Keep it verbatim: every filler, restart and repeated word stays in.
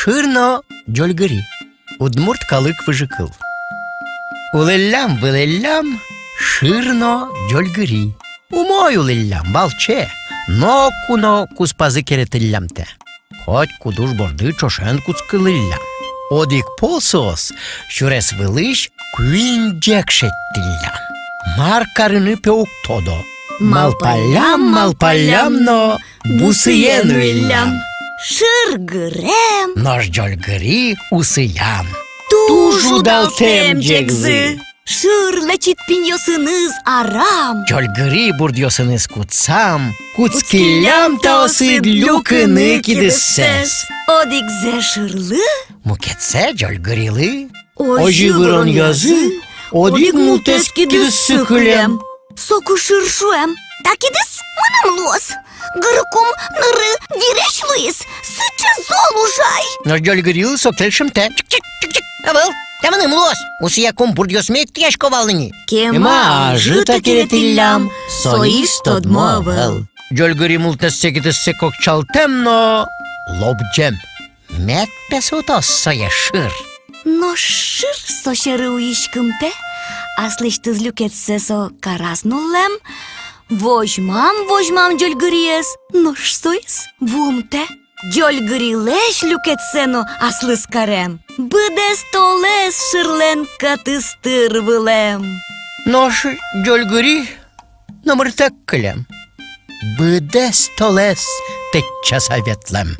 Шыр но ӟольгыри. Удмурт калык выжыкыл. Улӥллям-вылӥллям шыр но ӟольгыри. Умой улӥллям, валче, ноку но куспазы керетӥллямтэ. Котькуд уж борды ӵошен кутскылӥллям. Одӥг пол соос сюрес вылысь куинь ӟег шедьтӥллям. Мар карыны, пе, уг тодо. Малпаллям, малпаллям но бусые нуиллям. Шыр гырем, нош ӟольгыри усыям. Туж удалтэм ӟегзы. Шыр лэчыт пиньёсыныз арам, ӟольгыри бурдъёсыныз кутсам. Кутскиллям таосыд люкыны кидыссэс. Одӥгзэ шырлы, мукетсэ ӟольгырилы. Озьы выронъязы одӥг мултэс кидыссы кылем. Соку шыр шуэм: «Та кидыс мыным луоз. Гырыкум ныры дыресь луиз, сыӵе зол уж ай». Нош ӟольгырилы со кельшымтэ. Чик-чик, чик-чик. Ӧвӧл, та мыным луоз. Усыякум бурдъёсме ик тӥясько вал ини. Кема ӧжыт-а керетӥллям, соиз тодмо ӧвӧл. Ӟольгыри мултэссэ кидыссэ кокчалтэм но лобӟем. Мед, пе, сутоз сое шыр. Нош шыр со сьӧры уиськымтэ, аслэсьтыз люкетсэ со караз нуллэм. Возьмам, возьмам ӟольгыриез, нош соиз вуымтэ. Ӟольгырилэсь люкетсэ но аслыз карем. Быдэс толэз шырлэн кӧтыз тыр вылэм. Нош ӟольгыри номыртэк кылем. Быдэс толэз тэтчаса ветлэм.